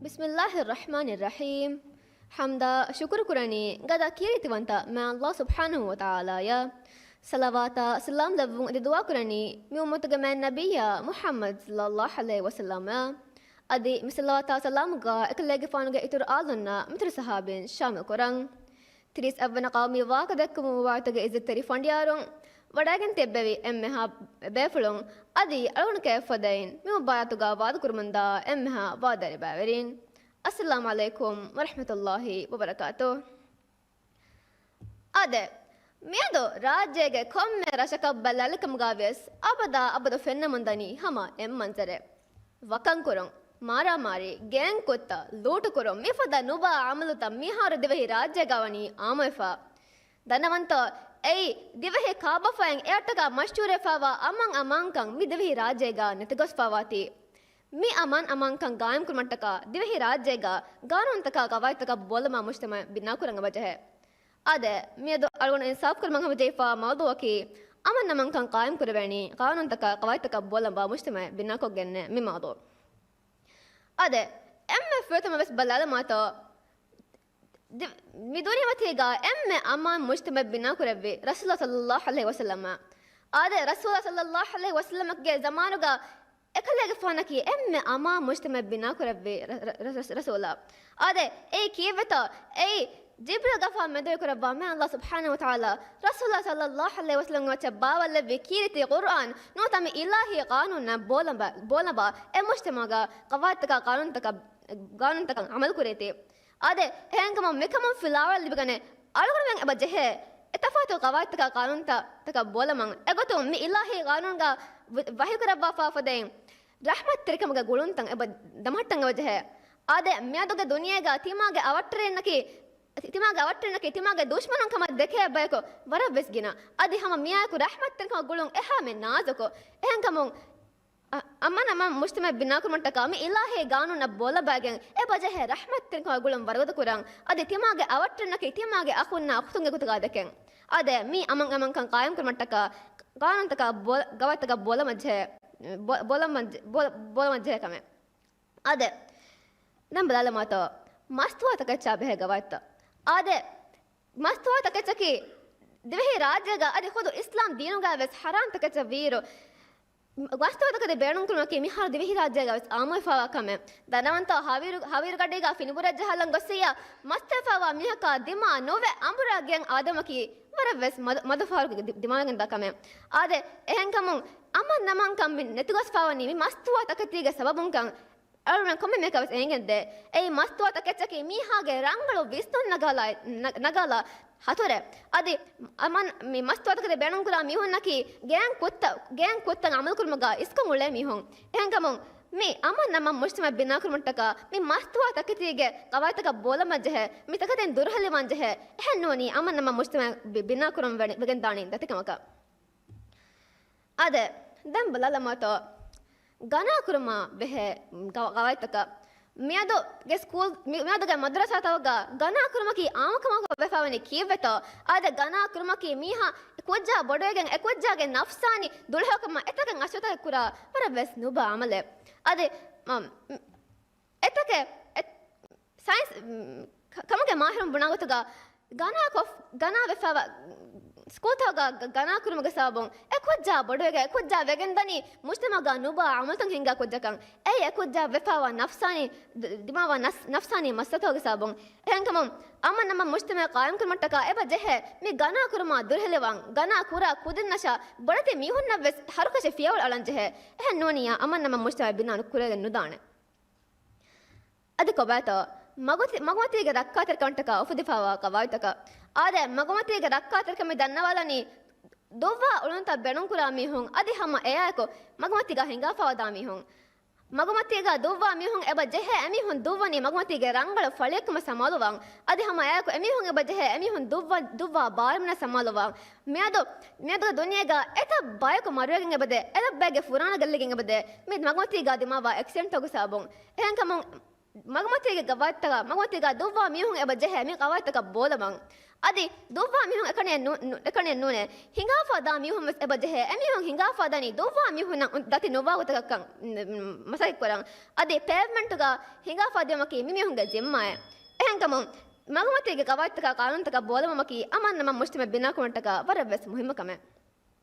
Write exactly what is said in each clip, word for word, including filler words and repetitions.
ބިސްމިއްލާހި ރަޙްމާނި ރަޙީމް. ޙަމްދާ ޝުކުރު ކުރަނީ ގަދަ ކީރިތިވަންތަ މާ ﷲ ސުބްޙާނަހޫ ވަތަޢާލާއަށް. ޞަލަވާތާ ސަލާމް ލެއްވުން އެދި ދުޢާ ކުރަނީ މި އުއްމަތުގެ މާތް ނަބިއްޔާ މުޙައްމަދު ޞައްލައްލާހު ޢަލައިހި ވަސައްލަމަށް. އަދި މި ޞަލަވާތާ ސަލާމުގަ އެކަލޭގެފާނުގެ އިތުރު އާލުންނާ މިތުރު ޞަޙާބީން ޝާމިލް ކުރަން. ތިރީސް އަށްވަނަ ޤައުމީ ވާހަކަދެއްކުމު މުބާރާތުގެ އިއްޒަތްތެރި ފަނޑިޔާރުން، ވަޑައިގެން ތިއްބެވި އެންމެހާ ބޭފުޅުން އަދި އަޅުގަނޑު ކައިފަދައިން މި މުބާރާތުގަ ވާދަކުރަމުންދާ އެންމެހާ ވާދަރިބައިވެރިން. އައްސަލާމު ޢަލައިކުމް ވަރަޙްމަތުﷲ ވަބަރަކާތުހު. އާދެ، މިއަދު ރާއްޖޭގެ ކޮންމެ ރަށަކަށް ބަލާލިކަމުގަ ވިޔަސް އަބަދާ އަބަދު ފެންނަމުންދަނީ ހަމަ އެއް މަންޒަރެއް. ވަކަންކުރުން، މާރާމާރީ، ގޭން ކުށްތައް، ލޫޓުކުރުން، މިފަދަ ނުބާ ޢަމަލުތައް މިހާރު ދިވެހި ރާއްޖޭގަ ވަނީ އާއްމުވެފަ. ދަންނަވަންތޯ، އެއީ ދިވެހި ކާބަފައިން އެއަށްޓަކާ މަޝްހޫރުވެފައިވާ އަމާން އަމާންކަން މި ދިވެހި ރާއްޖޭގަ ނެތިގޮސްފައިވާތީ. މި އަމާން އަމާންކަން ގާއިމްކުރުމަށްޓަކާ ދިވެހި ރާއްޖޭގަ ގާނޫނުތަކާ ގަވާއިދުތަކަށް ބޯލަމާ މުޖްތަމަޢު ބިނާކުރަން އެބަޖެހޭ. އާދެ، މިއަދު އަޅުގަނޑު އިންސާފު ކުރުމަށް ހަމަޖެހިފާ މައުޟޫޢަކީ، އަމާން އަމާންކަން ޤާއިމް ކުރެވޭނީ ޤާނޫނުތަކާ ގަވާއިދުތަކަށް ބޯލަނބާ މުޖްތަމަޢެއް ބިނާކޮށްގެންނޭ މި މައުޟޫޢު. އާދެ، އެންމެ ފުރަތަމަ ވެސް ބަލާލަމާތޯ، ދި-، މި ދުނިޔެމަތީގަ އެންމެ އަމާން މުޖްތަމަޢެއް ބިނާކުރެއްވި ރަސޫލާ ޞައްލައްލާހު ޢަލައިހި ވަސައްލަމާ. އާދެ، ރަސޫލާ ޞައްލައްލާހު ޢަލައިހި ވަސައްލަމަގެ ޒަމާނުގަ އެކަލޭގެފާނަކީ އެންމެ އަމާން މުޖްތަމަޢެއް ބިނާކުރެއްވި ރަ-، ރަ-، ރަ-، ރަސޫލާ. އާދެ، އެއީ ކީއްވެތޯ؟ އެއީ ޖިބްރީލް ގަފާ މެދުވެރިކުރައްވާ މާތް ﷲ ސުބްޙާނަހޫ ވަތަޢާލާ ރަސޫލާ ޞައްލައްލާހު ޢަލައިހި ވަސައްލަމްގެ މައްޗަށް ބާވައިލެއްވި ކީރިތި ޤުރްއާން ނުވަތަ މި އިލާހީ ޤާނޫނަށް ބޯލަނބާ، ބޯލަނބާ އެ މުޖްތަމަޢުގަ ގަވާއިދުތަކާ ޤާނޫނުތަކަށް، ޤާނޫނުތަކަށް ޢަމަލުކުރީތީ. އާދެ، އެހެންކަމުން މިކަމުން ފިލާވަޅަށް ލިބިގަނެ އަޅުގަނޑުމެން އެބަ ޖެހޭ އެ ތަފާތު ގަވާއިދުތަކާ ޤާނޫނުތައް، ތަކަށް ބޯލަމަން. އެގޮތުން މި އިލާހީ ޤާނޫނުގަ ވަ-، ވަޙީކުރައްވާފާ ފަދައިން ރަޙްމަތްތެރިކަމުގެ ގުޅުންތައް އެބަ ދަމަހައްޓަން އެބަ ޖެހޭ. އާދެ، މިއަދުގެ ދުނިޔޭގަ ތިމާގެ އަވަށްޓެރިންނަކީ، ތިމާގެ އަވަށްޓެރިންނަކީ ތިމާގެ ދުޝްމަނުން ކަމަށް ދެކޭ ބަޔަކު ވަރަށް ވެސް ގިނަ. އަދި ހަމަ މިއާއެކު ރަޙްމަތްތެރިކަމުގެ ގުޅުން އެހާމެ ނާޒުކު. އެހެންކަމުން އަ-، އަމާން އަމާން މުޖްތަމަޢެއް ބިނާކުރުމަށްޓަކާ މި އިލާހީ ޤާނޫނަށް ބޯލަނބައިގެން އެބަޖެހޭ ރަޙްމަތްތެރިކަމުގެ ގުޅުން ވަރުގަދަ ކުރަން. އަދި ތިމާގެ އަވަށްޓެރިންނަކީ ތިމާގެ އަޚުންނާ އުޚްތުންގެ ގޮތުގަ ދެކެން. އާދެ، މީ އަމާން އަމާންކަން ޤާއިމްކުރުމަށްޓަކާ ޤާނޫނުތަކާ ބޯ-، ގަވާއިދުތަކަށް ބޯލަމަޖެހޭ، ބޯ-، ބޯލަމަޖެ-، ބޯ-، ބޯލަމަޖެހޭ ކަމެއް. އާދެ، ދެން ބަލާލަމާތޯ، މަސްތުވާ ތަކެއްޗާ ބެހޭ ގަވާއިދުތައް. އާދެ، މަސްތުވާ ތަކެއްޗަކީ ދިވެހި ރާއްޖޭގަ އަދި ޚުދު އިސްލާމް ދީނުގަ ވެސް ޙަރާމް ތަކެއްޗަށް ވީއިރު، މަސްތުވާތަކެތި ބޭނުންކުރުމަކީ މިހާރު ދިވެހިރާއްޖޭގަ ވެސް އާއްމުވެފައިވާ ކަމެއް. ދަންނަވަންތޯ، ހަވީރު، ހަވީރުގަޑީގަ ފިނިބުރަށް ޖަހާލަން ގޮއްސިއްޔާ، މަސްތުވެފައިވާ މީހަކާ ދިމާ ނުވެ އަނބުރާ ގެން އާދެވުމަކީ ވަރަށް ވެސް މަދު، މަދު ފަހަރަކު ދި-، ދިމާވެގެންދާ ކަމެއް. އާދެ، އެހެންކަމުން އަމާން އަމާންކަން މި ނެތިގޮސްފައިވަނީ މި މަސްތުވާ ތަކެތީގެ ސަބަބުންކަން އަޅުގަނޑު ކޮންމެ މީހަކަށް ވެސް އެނގެންދޭ. އެއީ މަސްތުވާ ތަކެއްޗަކީ މީހާގެ ރަނގަޅު ވިސްނުން ނަގާލާ، ނަ-، ނަގާލާ ހަތުރެއް. އަދި އަމާން މި މަސްތުވާތަކެތި ބޭނުންކުރާ މީހުންނަކީ ގޭން ކުށްތައް، ގޭން ކުށްތައް އަމަލުކުރުމުގަ އިސްކޮށް އުޅޭ މީހުން. އެހެންކަމުން މި އަމާން އަމާން މުޖްތަމަޢެއް ބިނާކުރުމަށްޓަކާ މި މަސްތުވާ ތަކެތީގެ ގަވާއިދުތަކަށް ބޯލަމަޖެހޭ، މި ތަކެތިން ދުރުހެލިވާންޖެހޭ. އެހެން ނޫނީ އަމާން އަމާން މުޖްތަމަޢެއް ބި-، ބިނާކުރަން ވެ-، ވެގެންދާނީ ދަތިކަމަކަށް. އާދެ، ދެން ބަލާލަމާތޯ، ގަނާ ކުރުމާ ބެހޭ ގަ-، ގަވާއިދުތަކަށް. މިއަދުގެ ސްކޫލް، މި-، މިއަދުގެ މަދުރަސާތަކުގަ ގަނާ ކުރުމަކީ އާންމުކަމަކަށް ވެފައިވަނީ ކީއްވެތޯ؟ އާދެ، ގަނާ ކުރުމަކީ މީހާ ކުއްޖާ ބޮޑުވެގެން އެ ކުއްޖާގެ ނަފްސާނީ ދުޅަހެޔޮކަމާ އެތަކެއް އަސްރުތަކެއް ކުރާ ވަރަށް ވެސް ނުބާ ޢަމަލެއް. އަދި، މަ-، އެތަކެއް، އެ-، ސައިންސް، މް، ކަ-، ކަމުގެ މާހިރުން ބުނާ ގޮތުގަ، ގަނާ ކޮށް، ގަނާ ވެފައިވާ، ސްކޫލްތަކުގަ ގަ-، ގަނާ ކުރުމުގެ ސަބަބުން އެ ކުއްޖާ ބޮޑުވެގެން އެ ކުއްޖާ ވެގެންދަނީ މުޖްތަމަޢުގަ ނުބާ ޢަމަލުތައް ހިންގާ ކުއްޖަކަށް. އެއީ އެ ކުއްޖާ ވެފައިވާ ނަފްސާނީ، ދި-، ދިމާވާ ނަސް-، ނަފްސާނީ މައްސަލަތަކުގެ ސަބަބުން. އެހެންކަމުން، އަމާން އަމާން މުޖްތަމަޢެއް ޤާއިމްކުރުމަށްޓަކާ އެބަ ޖެހޭ މި ގަނާ ކުރުމާ ދުރުހެލިވާން، ގަނާ ކުރާ ކުދިންނަށާ ބޮޑެތި މީހުންނަށް ވެސް ހަރުކަށި ފިޔަވަޅު އަޅަން ޖެހޭ. އެހެން ނޫނިއްޔާ އަމާން އަމާން މުޖްތަމަޢެއް ބިނާ ނުކުރެވިގެން ނުދާނެ. އަދި ކޮބާތޯ؟ މަގުމަތީ-، މަގުމަތީގެ ރައްކާތެރިކަމަށްޓަކާ އުފެދިފައިވާ ގަވާއިދުތަކަށް. އާދެ، މަގުމަތީގެ ރައްކާތެރިކަމެއް ދަންނަވާލަނީ ދުއްވާ އުޅުންތައް ބޭނުންކުރާ މީހުން އަދި ހަމަ އެއާއެކު މަގުމަތީގަ ހިނގާފައިވަދާ މީހުން. މަގުމަތީގަ ދުއްވާ މީހުން އެބަ ޖެހޭ އެމީހުން ދުއްވަނީ މަގުމަތީގެ ރަނގަޅު ފަޅިއެއްކަމަށް ސަމާލުވާން. އަދި ހަމަ އެއާއެކު އެމީހުން އެބަ ޖެހޭ އެމީހުން ދުއްވަ-، ދުއްވާ ބާރުމިނަށް ސަމާލުވާން. މިއަދު، މިއަދުގެ ދުނިޔޭގަ އެތައް ބަޔަކު މަރުވެގެން އެބަދޭ، އެލައްބައެއްގެ ފުރާނަ ގެއްލިގެން އެބަދޭ، މި މަގުމަތީގަ ދިމާވާ އެކްސިޑެންޓްތަކުގެ ސަބަބުން. އެހެންކަމުން، މަގުމަތީގެ ގަވާއިދުތަކާ، މަގުމަތީގާ ދުއްވާ މީހުން އެބަ ޖެހޭ މި ގަވާއިދުތަކަށް ބޯލަމަން. އަދި ދުއްވާ މީހުން އެކަނި ނޫ-، ނޫ-، އެކަނި ނޫނޭ. ހިނގާފާ ދާ މީހުން ވެސް އެބަ ޖެހޭ. އެމީހުން ހިނގާފާ ދަނީ ދުއްވާ މީހުންނަށް ދަތި ނުވާ ގޮތަކަށްކަން، މަ-، މަ-، މަސައްކަތް ކުރަން. އަދި ޕޭވްމަންޓުގަ ހިނގާފާ ދިޔުމަކީ މި މީހުންގެ ޒިންމާއެއް. އެހެންކަމުން، މަގުމަތީގެ ގަވާއިދުތަކާ ޤާނޫނުތަކަށް ބޯލަމަކީ އަމާން އަމާން މުޖްތަމަޢެއް ބިނާކުރުމަށްޓަކާ ވަރަށް ވެސް މުހިއްމު ކަމެއް.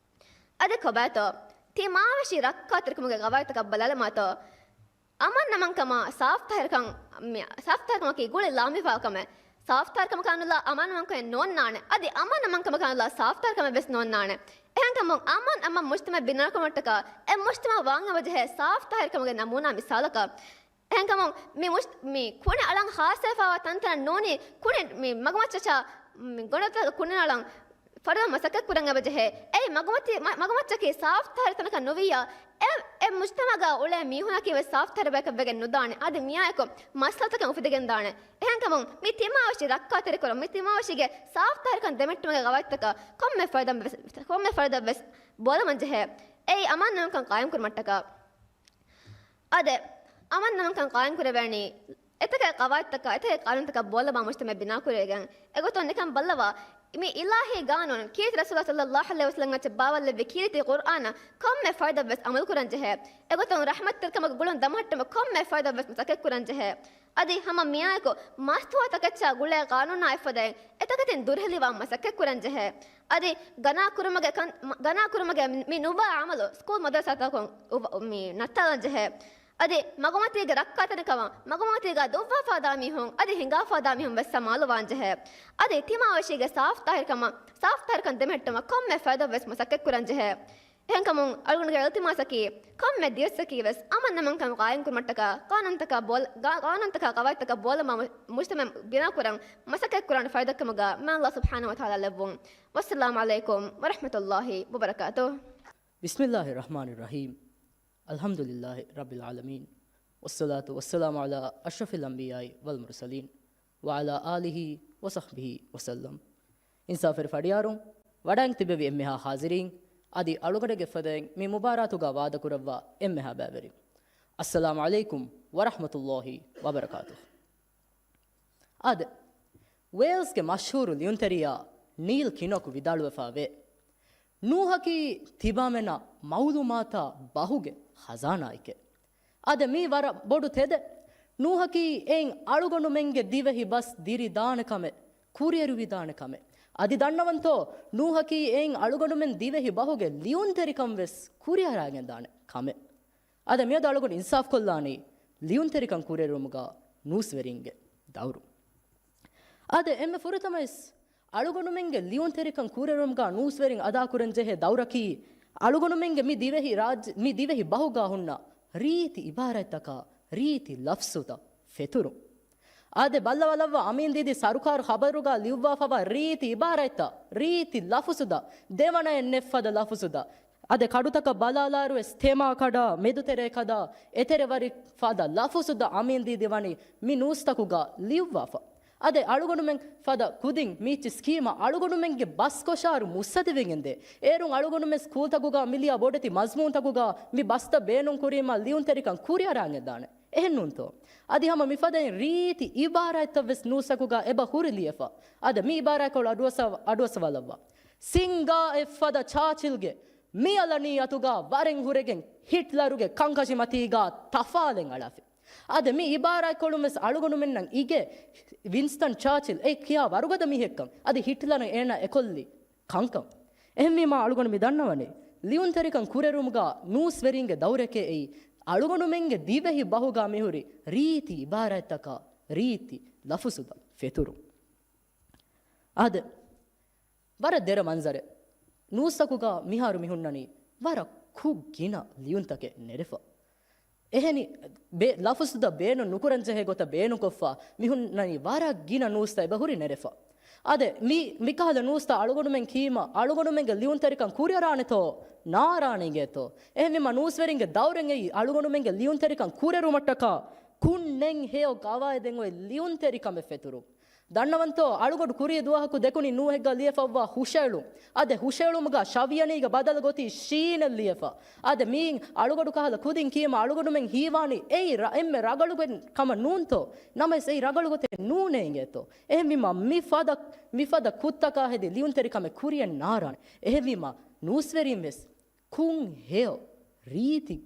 އަދި ކޮބާތޯ؟ ތިމާވެށި ރައްކާތެރިކަމުގެ ގަވާއިދުތަކަށް ބަލާލަމާތޯ؟ އަމާން އަމާންކަމާ ސާފުތާހިރުކަން، މި-، ސާފުތާހިރުކަމަކީ ގުޅި ލާމިވާ ކަމެއް. ސާފުތާހިރުކަމަކާ ނުލާ އަމާން އަމާންކަމެއް ނޯންނާނެ. އަދި އަމާން އަމާންކަމަކާ ނުލާ ސާފުތާހިރުކަމެއް ވެސް ނޯންނާނެ. އެހެންކަމުން އަމާން އަމާން މުޖްތަމަޢެއް ބިނާކުރުމަށްޓަކާ އެ މުޖްތަމަޢަށް ވާން އެބަޖެހޭ ސާފުތާހިރުކަމުގެ ނަމޫނާ މިސާލަކަށް. އެހެންކަމުން މި މުޖް-، މި ކުނި އަޅަން ޚާއްޞަވެފައިވާ ތަންތަނަށް ނޫނީ ކުނި މި މަގުމައްޗަށާ މި ގޮނޑުތަކަށް ކުނި އަޅަން ފަރުދަ މަސައްކަތް ކުރަން އެބަޖެހޭ. އެއީ މަގުމަތީ-، މަ-، މަގުމައްޗަކީ ސާފުތާހިރު ތަނަކަށް ނުވިއްޔާ، އެ، އެ މުޖްތަމަޢުގަ އުޅޭ މީހުންނަކީ ވެސް ސާފުތާހިރު ބަޔަކަށް ވެގެން ނުދާނެ. އަދި މިއާއެކު މައްސަލަތަކެއް އުފެދިގެންދާނެ. އެހެންކަމުން މި ތިމާވެށި ރައްކާތެރިކުރަން، މި ތިމާވެށީގެ ސާފުތާހިރުކަން ދެމެއްޓުމުގެ ގަވާއިދުތަކަށް ކޮންމެ ފަރުދަށް ވެސް، ކޮންމެ ފަރުދަށް ވެސް ބޯލަމަންޖެހޭ. އެއީ އަމާން އަމާންކަން ޤާއިމްކުރުމަށްޓަކާ. އާދެ، އަމާން އަމާންކަން ޤާއިމްކުރެވޭނީ އެތަކެއް ޤަވާއިދުތަކާ، އެތަކެއް ޤާނޫނުތަކާ ބޯލަމާ މުޖްތަމަޢެއް ބިނާކުރެވިގެން. އެގޮތުން ނިކަން ބައްލަވާ، މި އިލާހީ ޤާނޫނު، ކީރިތި ރަސޫލާ ޞައްލައްލާހު ޢަލައިހި ވަސައްލަމް އައްޗެއް ބާވައިލެއްވި ކީރިތި ޤުރްއާނަށް ކޮންމެ ފަރުދަށް ވެސް ޢަމަލުކުރަންޖެހޭ. އެގޮތުން ރަޙްމަތްތެރިކަމުގެ ގުޅުން ދަމަހައްޓަމަށް ކޮންމެ ފަރުދަށް ވެސް މަސައްކަތް ކުރަންޖެހޭ. އަދި ހަމަ މިއާއެކު މަސްތުވާ ތަކެއްޗާ ގުޅޭ ޤާނޫނާ އެއްފަދައިން އެތަކެތިން ދުރުހެލިވާން މަސައްކަތް ކުރަންޖެހޭ. އަދި ގަނާ ކުރުމުގެ ކަން-، މަ-، ގަނާ ކުރުމުގެ މި ނުވާ ޢަމަލު ސްކޫލް މަދްރަސާތަކުން އުވަ-، މި ނައްތާލަންޖެހޭ. އަދި މަގުމަތީގެ ރައްކާތެރިކަމަށް، މަގުމަތީގަ ދުއްވާފާދާ މީހުން، އަދި ހިނގާފާދާ މީހުން ވެސް ސަމާލުވާންޖެހޭ. އަދި ތިމާވެށީގެ ސާފުތާހިރުކަމަށް، ސާފުތާހިރުކަން ދެމެހެއްޓުމަށް ކޮންމެ ފަރުދަށް ވެސް މަސައްކަތް ކުރަންޖެހޭ. އެހެންކަމުން އަޅުގަނޑުގެ އިލްތިމާސަކީ، ކޮންމެ ދިވެއްސަކީ ވެސް އަމާން އަމާންކަން ޤާއިމްކުރުމަށްޓަކާ، ޤާނޫނުތަކާ ބޯލ-، ގާ-، ޤާނޫނުތަކާ ޤަވާއިދުތަކާ ބޯލަމާ މު-، މުޖްތަމަޢު ބިނާކުރަން މަސައްކަތްކުރާނެ ފަރުދެއްކަމުގަ މާތް ﷲ ސުބްޙާނަހޫ ވަތަޢާލާ ލެއްވުން. ވައްސަލާމު ޢަލައިކުމް ވަރަޙްމަތުﷲ ވަބަރަކާތުހު. بسم الله الرحمن الرحيم. الحمد لله رب العالمين. والصلاة والسلام على أشرف الأنبياء والمرسلين وعلى آله وصحبه وسلم. އިންސާފުވެރި ފަޑިޔާރުން، ވަޑައިގެން ތިއްބެވި އެންމެހާ ޙާޟިރީން، އަދި އަޅުގަނޑުގެ ފަދައިން މި މުބާރާތުގަ ވާދަކުރައްވާ އެންމެހާ ބައިވެރިން، އައްސަލާމު ޢަލައިކުމް ވަރަޙްމަތުﷲ ވަބަރަކާތުހު. އާދެ، ވޭލްސްގެ މަޝްހޫރު ލިޔުންތެރިޔާ ނީލް ކިނޯކް ވިދާޅުވެފަ ވޭ، ނޫހަކީ ތިބާމެންނަށް މަޢުލޫމާތާ ބަހުގެ ޚަޒާނާއެކޭ. އާދެ، މީ ވަރަށް ބޮޑު ތެދެއް. ނޫހަކީ އެއިން އަޅުގަނޑުމެންގެ ދިވެހި ބަސް ދިރިދާނެ ކަމެއް، ކުރިއެރުވިދާނެ ކަމެއް. އަދި ދަންނަވަންތޯ، ނޫހަކީ އެއިން އަޅުގަނޑުމެން ދިވެހި ބަހުގެ ލިޔުންތެރިކަން ވެސް ކުރިއަރާގެންދާނެ ކަމެއް. އާދެ، މިއަދު އަޅުގަނޑު އިންސާފުކޮށްލާނީ ލިޔުންތެރިކަން ކުރިއެރުމުގަ ނޫސްވެރިންގެ ދައުރު. އާދެ، އެންމެ ފުރަތަމަވެސް އަޅުގަނޑުމެންގެ ލިޔުންތެރިކަން ކުރިއެރުމުގަ ނޫސްވެރިން އަދާކުރަންޖެހޭ ދައުރަކީ، އަޅުގަނޑުމެންގެ މި ދިވެހި ރާއްޖެ، މި ދިވެހި ބަހުގަ ހުންނަ ރީތި އިބާރާތްތަކާ، ރީތި ލަފްޒުތައް ފެތުރުން. އާދެ، ބައްލަވާލައްވާ، އަމީން ދީދީ ސަރުކާރު ޚަބަރުގަ ލިޔުއްވާފަވާ ރީތި އިބާރާތްތައް، ރީތި ލަފުޒުތައް، ދެވަނައެއް ނެތް ފަދަ ލަފުޒުތައް. އާދެ، ކަޑުތަކަށް ބަލާލާއިރުވެސް ތެމާ ކަޑާ، މެދުތެރޭ ކަޑާ، އެތެރެ ވަރި ފަދަ ލަފުޒުތައް އަމީން ދީދީ ވަނީ މި ނޫސްތަކުގަ ލިޔުއްވާފަ. އާދެ، އަޅުގަނޑުމެން ފަދަ ކުދިން މީއްޗި ސްކީމަށް އަޅުގަނޑުމެންގެ ބަސްކޮށާރު މުއްސަދިވެގެންދޭ. އޭރުން އަޅުގަނޑުމެން ސްކޫލްތަކުގަ މިލިޔާ ބޮޑެތި މަޒްމޫންތަކުގަ މި ބަސްތައް ބޭނުންކުރީމަ ލިޔުންތެރިކަން ކުރިއަރާން އެދާނެ. އެހެންނޫންތޯ؟ އަދި ހަމަ މިފަދައިން ރީތި އިބާރާތްތައް ވެސް ނޫސްތަކުގަ އެބަ ހުރި ލިޔެފަ. އާދެ، މި އިބާރާތްކޮޅު އަޑުއައްސަ-، އަޑުއައްސަވާލައްވާ. ސިންގާ އެއްފަދަ ޗާޗިލްގެ މިއަލަނީ އަތުގަ ވަރެން ހުރެގެން ހިޓްލަރުގެ ކަންކަށި މަތީގަ ތަފާލެން އަޅާފި. އާދެ، މި އިބާރާތްކޮޅުން ވެސް އަޅުގަނޑުމެންނަށް އިގޭ ވިންސްޓަން ޗާޗިލް އެ ކިޔާ ވަރުގަދަ މީހެއްކަން، އަދި ހިޓްލަރަށް އޭނާ އެކޮށްލި ކަންކަން. އެހެންވީމާ އަޅުގަނޑު މި ދަންނަވަނީ، ލިޔުންތެރިކަން ކުރެރުމުގަ ނޫސްވެރިންގެ ދައުރެކޭ އެއީ، އަޅުގަނޑުމެންގެ ދިވެހި ބަހުގަ މިހުރި ރީތި އިބާރާތްތަކާ، ރީތި ލަފުޒުތައް ފެތުރުން. އާދެ، ވަރަށް ދެރަ މަންޒަރެއް. ނޫސްތަކުގަ މިހާރު މިހުންނަނީ ވަރަށް ކުށް ގިނަ ލިޔުންތަކެއް ނެރެފަ. އެހެނި ބޭ-، ލަފުޒުތައް ބޭނުން ނުކުރަންޖެހޭ ގޮތަށް ބޭނުންކޮށްފަ މިހުންނަނީ ވަރަށް ގިނަ ނޫސްތައް އެބަހުރި ނެރެފަ. އާދެ، މި-، މިކަހަލަ ނޫސްތައް އަޅުގަނޑުމެން ކީމަ އަޅުގަނޑުމެންގެ ލިޔުންތެރިކަން ކުރިއަރާނެތޯ؟ ނާރާނެ އިނގޭތޯ؟ އެހެންވީމަ ނޫސްވެރިންގެ ދައުރެއް އެއީ އަޅުގަނޑުމެންގެ ލިޔުންތެރިކަން ކުރިއަރުމަށްޓަކާ ކުންނެން ހެޔޮ ގަވާއިދެއް އޮތް ލިޔުންތެރިކަމެއް ފެތުރުން. ދަންނަވަންތޯ، އަޅުގަޑު ކުރީ ދުވަހަކު ދެކުނީ ނޫހެއްގަ ލިޔެފައްވާ ހުށައެޅުން. އާދެ، ހުށައެޅުމުގަ ޝަވިޔަނީގެ ބަދަލު ގޮތީ ޝީނެއް ލިޔެފަ. އާދެ، މީން އަޅުގަޑު ކަހަލަ ކުދިން ކީމަ އަޅުގަޑުމެން ހީވާނީ އެއީ ރަ-، އެންމެ ރަގަޅު ގޮތް ކަމަށް ނޫންތޯ؟ ނަމަވެސް އެއީ ރަގަޅު ގޮތެއް ނޫނޭ އިނގޭތޯ؟ އެހެންވީމަ މި ފަދަ، މި ފަދަ ކުށްތަކާ ހެދި ލިޔުންތެރިކަމެއް ކުރިއެއް ނާރާނެ. އެހެންވީމަ ނޫސްވެރިން ވެސް ކުން ހެޔޮ ރީތި،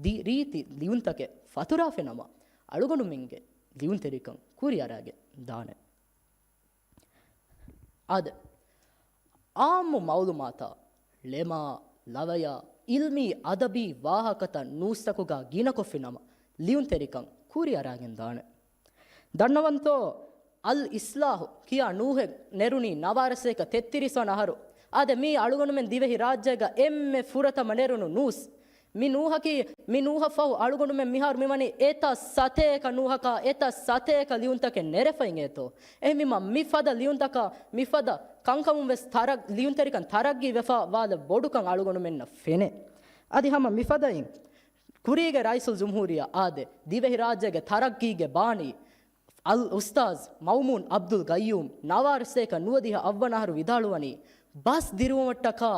ދި-، ރީތި ލިޔުންތަކެއް ފަތުރާފިނަމަ، އަޅުގަނޑުމެންގެ ލިޔުންތެރިކަން ކުރިއަރާގެން ދާނެ. އާދެ، އާއްމު މައުލޫމާތާ، ޅެމާ، ލަވަޔާ، އިލްމީ އަދަބީ ވާހަކަތައް ނޫސްތަކުގަ ގިނަކޮށްފިނަމަ، ލިޔުންތެރިކަން ކުރިއަރާގެން ދާނެ. ދަންނަވަންތޯ، އަލް އިސްލާހު ކިޔާ ނޫހެއް ނެރުނީ ނަވާރަސޭކަ ތެއްތިރީސް ވަނަ އަހަރު. އާދެ، މީ އަޅުގަނޑުމެން ދިވެހި ރާއްޖޭގަ އެންމެ ފުރަތަމަ ނެރުނު ނޫސް. މި ނޫހަކީ، މި ނޫހަށް ފަހު އަޅުގަނޑުމެން މިހާރު މިވަނީ އެތައް ސަތޭކަ ނޫހަކާ، އެތައް ސަތޭކަ ލިޔުންތަކެއް ނެރެފަ އިނގޭތޯ. އެހެންވީމަ މި ފަދަ ލިޔުންތަކާ، މި ފަދަ ކަންކަމުން ވެސް ތަރައް-، ލިޔުންތެރިކަން ތަރައްގީ ވެފަ ވާލެއް ބޮޑުކަން އަޅުގަނޑުމެންނަށް ފެނޭ. އަދި ހަމަ މިފަދައިން ކުރީގެ ރައީސުލް ޖުމްހޫރިއްޔާ އާދެ، ދިވެހިރާއްޖޭގެ ތަރައްގީގެ ބާނީ އަލް އުސްތާޒް މައުމޫން އަބްދުލް ގައްޔޫމް ނަވާރަސޭކަ ނުވަދިހަ އަށްވަނަ އަހަރު ވިދާޅުވަނީ، ބަސް ދިރުވުމަށްޓަކާ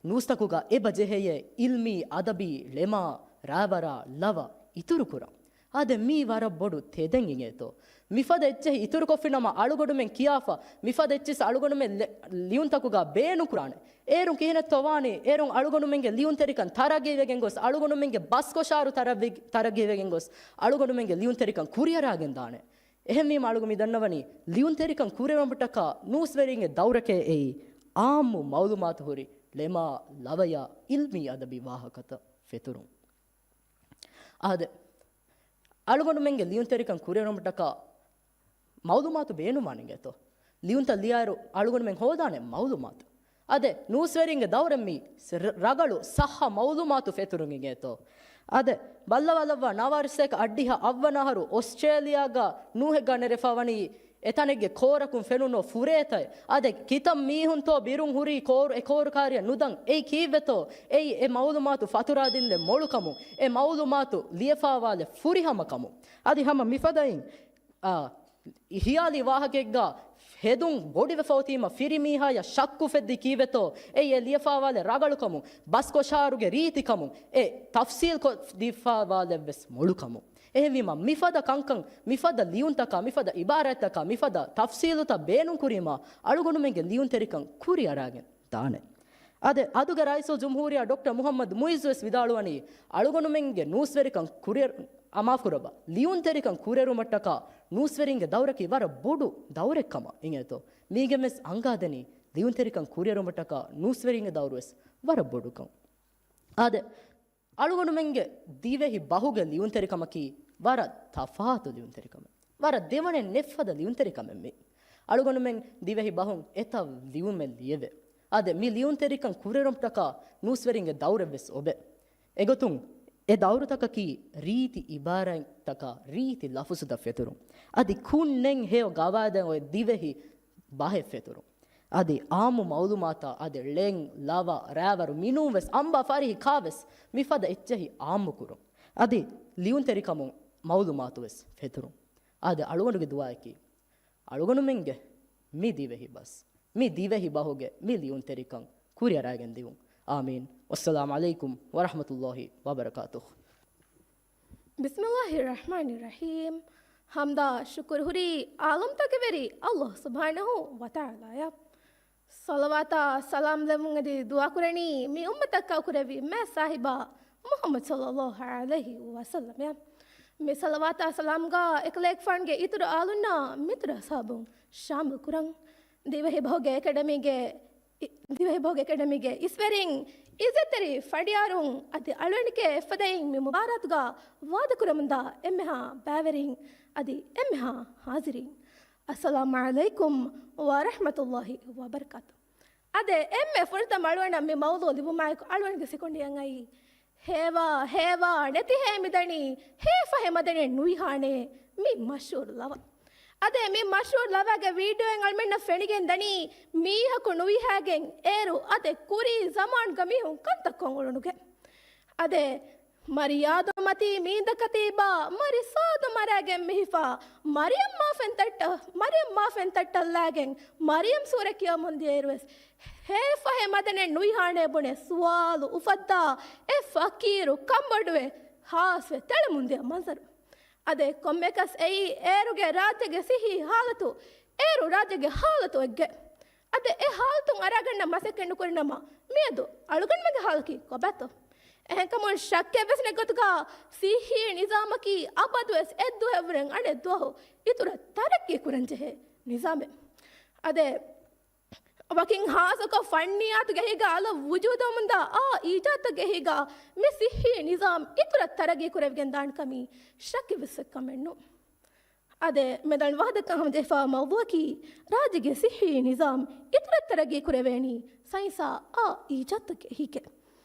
ނޫސްތަކުގަ އެބަ ޖެހެޔޭ އިލްމީ، އަދަބީ، ޅެމާ، ރާވަރާ، ލަވަ އިތުރުކުރަން. އާދެ، މީ ވަރަށް ބޮޑު ތެދެއް އިނގޭތޯ. މިފަދަ އެއްޗެހި އިތުރުކޮށްފިނަމަ އަޅުގަނޑުމެން ކިޔާފަ، މިފަދަ އެއްޗިސް އަޅުގަނޑުމެން ލެ-، ލިޔުންތަކުގަ ބޭނުންކުރާނެ. އޭރުން ކިހިނެއްތޯ ވާނީ؟ އޭރުން އަޅުގަނޑުމެންގެ ލިޔުންތެރިކަން ތަރައްގީވެގެން ގޮސް، އަޅުގަނޑުމެންގެ ބަސްކޮށާރު ތަރައްވި-، ތަރައްގީވެގެން ގޮސް، އަޅުގަނޑުމެންގެ ލިޔުންތެރިކަން ކުރިއަރާގެން ދާނެ. އެހެންވީމަ އަޅުގަ މި ދަންނަވަނީ، ލިޔުންތެރިކަން ކުރިއެރުމަށްޓަކާ ނޫސްވެރިންގެ ދައުރެކޭ އެއީ، އާއްމު މައުލޫމާތު ހުރި ޅެމާ، ލަވަޔާ، އިލްމީ އަދަބީ ވާހަކަތައް ފެތުރުން. އާދެ، އަޅުގަނޑުމެންގެ ލިޔުންތެރިކަން ކުރިއެރުމަށްޓަކާ މައުލޫމާތު ބޭނުންވާނެ އިނގޭތޯ. ލިޔުންތައް ލިޔާއިރު އަޅުގަނޑުމެން ހޯދާނެ މައުލޫމާތު. އާދެ، ނޫސްވެރިންގެ ދައުރެއް މީ ރަ-، ރަގަޅު ސައްހަ މައުލޫމާތު ފެތުރުން އިނގޭތޯ. އާދެ، ބައްލަވާލައްވާ ނަވާރަސޭކަ އަށްޑިހަ އަށްވަނަ އަހަރު އޮސްޓްރޭލިޔާގަ ނޫހެއްގަ ނެރެފަ ވަނީ އެތަނެއްގެ ކޯރަކުން ފެނުނު ފުރޭތައް. އާދެ، ކިތައް މީހުންތޯ ބިރުން ހުރީ ކޯރު-، އެ ކޯރުކާރިއަށް ނުދަން. އެއީ ކީއްވެތޯ؟ އެއީ އެ މައުލޫމާތު ފަތުރާދިންލެއް މޮޅުކަމުން، އެ މައުލޫމާތު ލިޔެފާވާލެއް ފުރިހަމަކަމުން. އަދި ހަމަ މިފަދައިން، އާ، ހިޔާލީ ވާހަކައެއްގަ ހެދުން ބޮޑުވެފަ އޮތީމަ ފިރިމީހާޔަށް ޝައްކު ފެއްދީ ކީއްވެތޯ؟ އެއީ އެ ލިޔެފާވާލެއް ރަގަޅުކަމުން، ބަސްކޮށާރުގެ ރީތިކަމުން، އެ ތަފްސީލްކޮށް ދީފާވާލެއްވެސް މޮޅުކަމުން. އެހެންވީމަ، މިފަދަ ކަންކަން، މިފަދަ ލިޔުންތަކާ، މިފަދަ އިބާރާތްތަކާ، މިފަދަ ތަފްސީލުތައް ބޭނުންކުރީމަ، އަޅުގަނޑުމެންގެ ލިޔުންތެރިކަން ކުރިއަރާގެން ދާނެ. އާދެ، އަދުގެ ރައީސުލް ޖުމްހޫރިއްޔާ ޑޮކްޓަރ މުޙައްމަދު މުޢިއްޒު ވެސް ވިދާޅުވަނީ، އަޅުގަނޑުމެންގެ ނޫސްވެރިކަން ކުރިއަރު-، އާ، މާފުކުރައްވާ، ލިޔުންތެރިކަން ކުރިއެރުމަށްޓަކާ ނޫސްވެރިންގެ ދައުރަކީ ވަރަށް ބޮޑު ދައުރެއް ކަމަށް އިނގޭތޯ. މީގެން ވެސް އަންގާދެނީ، ލިޔުންތެރިކަން ކުރިއެރުމަށްޓަކާ ނޫސްވެރިންގެ ދައުރު ވެސް ވަރަށް ބޮޑުކަން. އާދެ، އަޅުގަނޑުމެންގެ ދިވެހި ބަހުގެ ލިޔުންތެރިކަމަކީ ވަރަށް ތަފާތު ލިޔުންތެރިކަމެއް. ވަރަށް ދެވަނައެއް ނެތްފަދަ ލިޔުންތެރިކަމެއް މީ. އަޅުގަނޑުމެން ދިވެހި ބަހުން އެތައް ލިޔުމެއް ލިޔެވޭ. އާދެ، މި ލިޔުންތެރިކަން ކުރިއެރުމަށްޓަކާ ނޫސްވެރިންގެ ދައުރެއް ވެސް އޮވޭ. އެގޮތުން އެ ދައުރުތަކަކީ ރީތި އިބާރާތްތަކާ ރީތި ލަފުޒުތައް ފެތުރުން. އަދި ކުންނެން ހެޔޮ ގަވާއިދެއް އޮތް ދިވެހި ބަހެއް ފެތުރުން. އަދި އާއްމު މައުލޫމާތާ އަދި ޅެން، ލަވަ، ރާވަރު މިނޫން ވެސް އަނބާ ފަރިހި ކާވެސް މިފަދަ އެއްޗެހި އާއްމުކުރުން. އަދި ލިޔުންތެރިކަމުން މައުލޫމާތު ވެސް ފެތުރުން. އާދެ، އަޅުގަނޑުގެ ދުޢާއަކީ، އަޅުގަނޑުމެންގެ މި ދިވެހި ބަސް، މި ދިވެހި ބަހުގެ މި ލިޔުންތެރިކަން ކުރިއަރާގެން ދިއުން. އާމީން. ވައްސަލާމް ޢަލައިކުމް ވަރަޙްމަތުﷲި ވަބަރަކާތުހު. ބިސްމިﷲިއްރަޙްމާނިއްރަޙީމް. ޙަމްދާ ޝުކުރު ހުރީ ޢާލަމްތަކަށް ވެރި ﷲ ސުބްޙާނަހޫ ވަތަޢާލާއަށް. ޞަލަވާތާ ސަލާމް ލެއްވުން އެދި ދުޢާ ކުރަނީ މި އުއްމަތަށް ކައުކުރެއްވި މާތް ސާހިބާ މުޙައްމަދު ޞައްލަﷲު ޢަލައިހި ވަސައްލަމައަށް. މި ޞަލަވާތާ ސަލާމްގާ އެކަލޭގެފާނުގެ އިތުރު އާލުންނާ މިތުރަށް އަޞްޙާބުން ޝާމިލް ކުރަން. ދިވެހި ބަހުގެ އެކަޑަމީގެ ދިވެހި ބަހުގެ އެކަޑަމީގެ އިސްވެރިން، އިއްޒަތްތެރި ފަނޑިޔާރުން އަދި އަޅުގަނޑުގެ އެއްފަދައިން މި މުބާރާތުގަ ވާދަކުރަމުންދާ އެންމެހާ ބައިވެރިން އަދި އެންމެހާ ޙާޟިރީން، އައްސަލާމު ޢަލައިކުމް ވަރަޙްމަތުﷲި ވަބަރަކާތު. އާދެ، އެންމެ ފުރަތަމަ އަޅުގަނޑަށް މި މައުޟޫޢު ލިބުމާއެކު އަޅުގަނޑުގެ ސިކުނޑިއަށް އައީ ހޭވާ، ހޭވާ، ނެތިހޭ މިދަނީ، ހޭ ފަހެ މަދަނީ ނުވިހާނޭ މި މަޝްހޫރު ލަވަ. އަދެ މި މަޝްހޫރު ލަވާގެ ވީޑިއޯއިން އަޅުމެންނަށް ފެނިގެން ދަނީ މީހަކު ނުވިހާގެން އޭރު އަދެ ކުރީ ޒަމާންގަ މީހުން ކަންތައްކޮށް އުޅުނުގެ. އަދެ މަރިޔާދު އަތީ މީނދަ ކަތީބާ މަރި ސާދަ މަރާގެން މިހިފާ މަރިޔަމް މާފެން ތައްޓަ، މަރިޔަމް މާފެން ތައްޓަށްލާގެން މަރިޔަމް ސޫރަ ކިޔަމުން ދިޔައިރުވެސް، ހޭ ފަހެ މަދަނެއް ނުއިހާނޭ ބުނެ ސުވާލު އުފައްދާ އެ ފަޤީރު ކަނބޮޑުވެ ހާސްވެ ތެޅެމުން ދިޔަ މަންޒަރު. އަދެ ކޮންމެކަސް އެއީ އޭރުގެ ރާއްޖޭގެ ސިއްހީ ހާލަތު، އޭރު ރާއްޖޭގެ ހާލަތު އެއްގެ. އަދި އެ ހާލަތުން އަރާގަންނަ މަސައްކަތް ނުކުރި ނަމަ، މިއަދު އަޅުގަނޑުމެންގެ ހާލަކީ ކޮބާތޯ؟ އެހެންކަމުން ޝައްކެއްވެސް ނެތްގޮތުގަ ސިއްހީ ނިޒާމަކީ އަބަދުވެސް އެއްދުވަހެއްވުރެން އަނެއް ދުވަހު އިތުރަށް ތަރައްގީ ކުރަންޖެހޭ ނިޒާމެއް. އަދެ ވަކިން ހާއްސަކޮށް ފަންނިއްޔާތުގެ އެހީގަ އަލަށް ވުޖޫދުވަމުންދާ އާ އީޖާދުތަކުގެ އެހީގަ މި ސިއްހީ ނިޒާމް އިތުރަށް ތަރައްގީ ކުރެވިގެން ދާނެ ކަމީ ޝައްކެއްވެސް ކަމެއް ނޫން. އަދެ މެދަން ވަހަދަކަށް ހަމަޖެހިފައިވާ މައުޟޫއަކީ، ރާއްޖޭގެ ސިއްހީ ނިޒާމް އިތުރަށް ތަރައްގީ ކުރެވޭނީ ސައިންސާ އާ އީޖާދުތަކުގެ އެހީގަ.